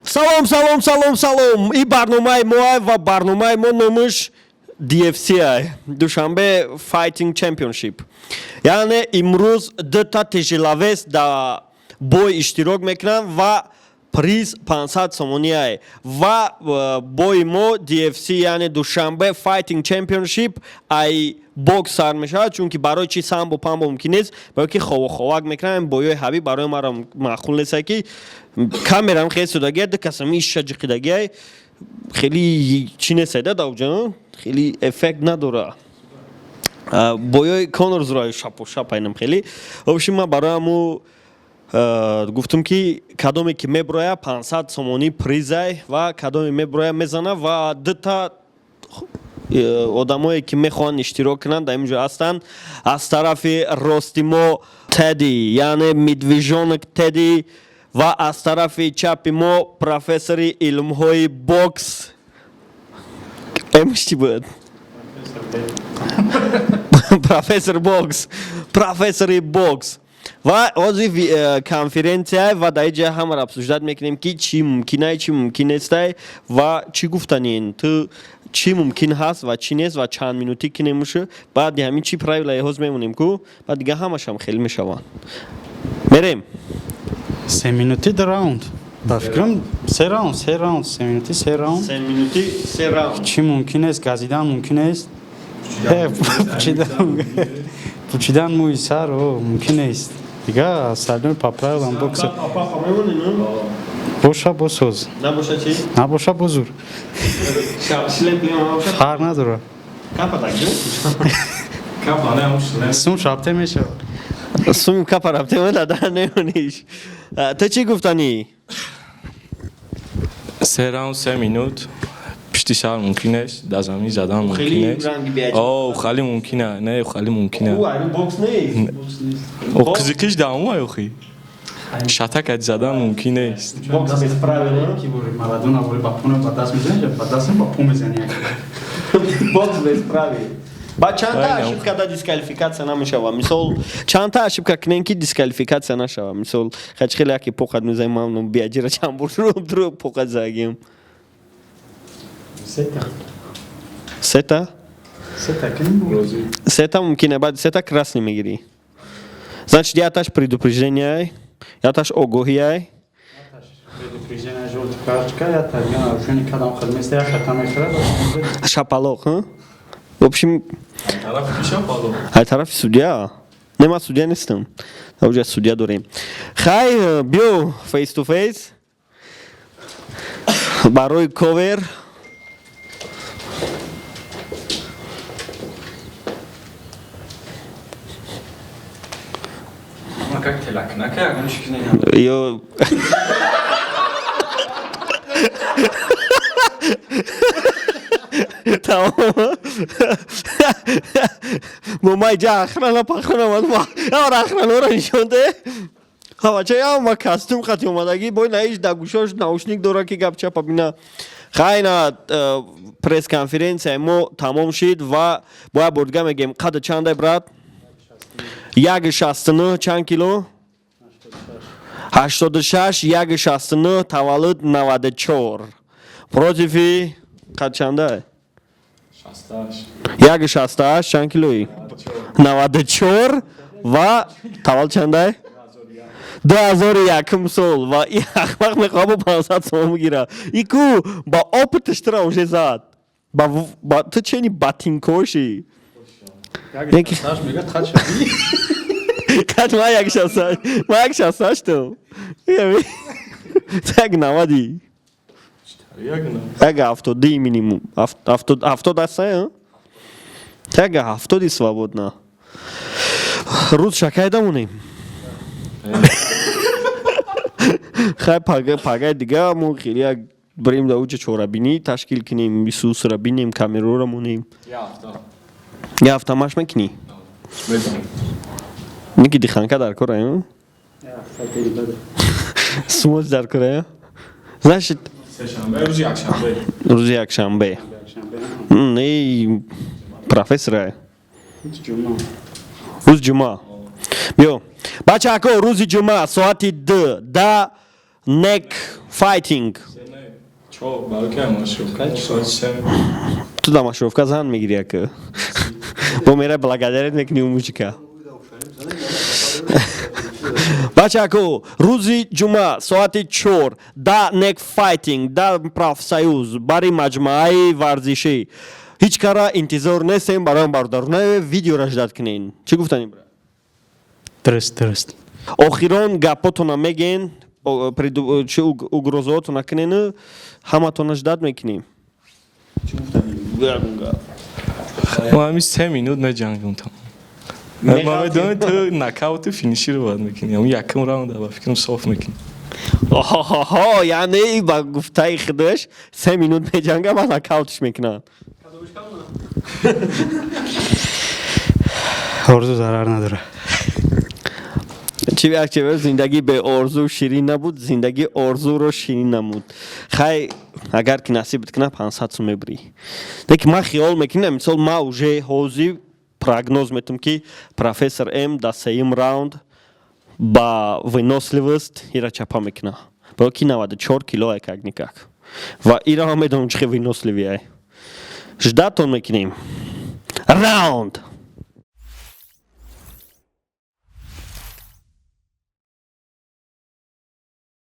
Салом, салом, салом, салом! И барномаи моа ва барномаи мо номаш DFC, Душанбе Fighting Championship. Яъне имрӯз дута тяжеловес да бой иштирок мекунанд ва приз 500 сомониае ва бои мо DFC, яъне Душанбе Fighting Championship, ай бокс сар мешавад, чунки барои чи самбо памбо мумкин нест, барои ки ховоховак мекунанд. Боёи ҳабиб барои маро маъқул нест, ки камерам хеле судагия, ду касам иша ҷиқидагиай, хеле чӣ нестайда, давҷа хеле эффект надора. Боёи Конор зура шапо шапайнам хеле. В общем, ман барои ҳаму гуфтум, ки кадоме ки меброя, 500 сомонӣ призай ва кадоме меброя, мезана. Ва дута одамое ки мехоҳанд иштирок кунанд, дар инҷо ҳастанд. Аз тарафи рости мо Теди, яъне Медвежонок Теди, ва аз тарафи чапи мо профессори илмҳои бокс, эмш чӣ буд, профессор бокс, профессори бокс. Ва ҳозир конференсия ва дар инҷа ҳамаро обсуждать мекунем, ки чӣ мумкинай, чӣ мумкин нестай ва чӣ гуфтанин ту, чӣ мумкин ҳаст ва чӣ нест ва чанд минутӣ кинемушу. Баъди ҳамин чӣ правилаи ҳоз мемонем ку, баъд дига ҳамашам хеле мешаванд. Мерем. 3 минути ду раунд. Ба фикрам, се раунд, се раунд, 3 минути се раунд. 3 минути се раунд. Чӣ мумкин аст? Газидан мумкин аст. Пучидан мӯи сар мумкин нест. Дига остальное по правилам бокса. Боша, босоз. Набоша чӣ? Набоша, бозур. Фарқ надорад. Сум шабте мешавад. Сум капа рафте дар немониш. Ту чӣ гуфтанӣ? Се раунд, 3 минут. Пишти сар мумкин нест, дар замин задан мумкин Хеле нест. ранги биаҷиб. О, хеле мумкина, не, хеле мумкина. Бокс нест. О, қизиқиш давом охи. Шатак задан мумкин нест. Бокс без правил. Ки бори Марадона бори ба пуна ба даст мезани, ба даст ба пу мезани. Бокс без правил. Ба чандта Айна. ошибка да дисквалификатсия намешава? Мисол, чандта ошибка кунем, ки дисквалификатсия нашава? Мисол, хач хеле яке поқат мезанем, ман биаҷира чанд бор рӯ поқат загим. Сета. Сета? Сета кунем. Сета мумкина, баъд сета красный мегирӣ. Значит, яташ предупреждение, яташ огоҳияй. Предупреждение, жёлтый карточка, я тарган нарушение кадам хидместа, я хата мехӯрад. Шапалоқ, ҳа? В общем, Тарафи шапало. ай тарафи судья. Не, ман судья нестам. Ауҷа судья дорем. Хай, биё face to face. Барои ковер. Как телакнака, ягон чиз не. Ё тамом. Мо иҷа охрана пахрана омад. Охранаро нишон де. Ха, бача, ма костюм қати омадагӣ, бой наиш да гӯшош наушник дора, ки гап чапа бина. Хайна, пресс-конференсияи мо тамом шид ва бояд бордига мегем. Қадда чандай, брат? 1,69, чанд кило? 86, 1,69, таваллуд 94. Против қад чандай? 1,68, чанд килои? 94 ва таваллуд чандай? 2001 сол. Ва и ахмақ мехоҳад бо 500 сомон бигира. И ку ба опыташ тура уже зад. Ба ту чени ботинкоши. Мега қад шади. Қад ма 1,68, ма 1,68-м. Так навади. Як ҳафтоди минимум. 70 астая? Так 70 свободно. Рӯз шакай дамонем. Хай, пагай дига мо хеле як бирем, да уҷа чорабинӣ ташкил кунем, бисусра бинем, камераро монем. Я ҳафта маш мекунӣ? Ники диханка дар кора, сумоз дар кора. Значит, Рӯзи якшанбе. Рӯзи якшанбе. Не, профессора. Рӯзи ҷумъа. Биё. Бачаҳако, рӯзи ҷумъа соати 2 да Нек Fighting. Чо, барои ки маршировка соати 3. Ту дар маршировка зан мегирӣ, яка бо мера благодарить мекунӣ у мужика. Бачако, рӯзи ҷумъа соати 4 да Нек Файтинг, да Профсоюз, бари маҷмӯаи варзишӣ. Ҳеҷ кара интизор нестем. Барои бародарона видеора ждать кунен. Чӣ гуфтанем? Дуруст. Охирон гапотона мегӯен, чи угрозаотона кунену ҳаматона ждать мекунем. Мо ҳами 3 минут меҷангем, тамом. Ма медонам, ту нокауту финиширо бояд мекунӣ. Ҳамн якум раунда, ба фикрам, соф мекунӣ. Оҳоҳо, яъне ба гуфтаи худаш 3 минут меҷанга ва нокаутш мекунад. Орзу зарар надора. Чи як чи зиндагӣ беорзу ширин набуд, зиндагӣ орзуро ширин намуд. Хай, агар ки насибат кунад, 500 сум мебурӣ. Лекин ман хиёл мекунам, мисол, ман уже ҳозир прогноз метум, ки профессор М дар сеюм раунд ба выносливость ира чапа мекунад, баро ки 94 кило ай, как никак, ва ира ман медонам, чӣ хел выносливый ай. Ждать он мекунем раунд.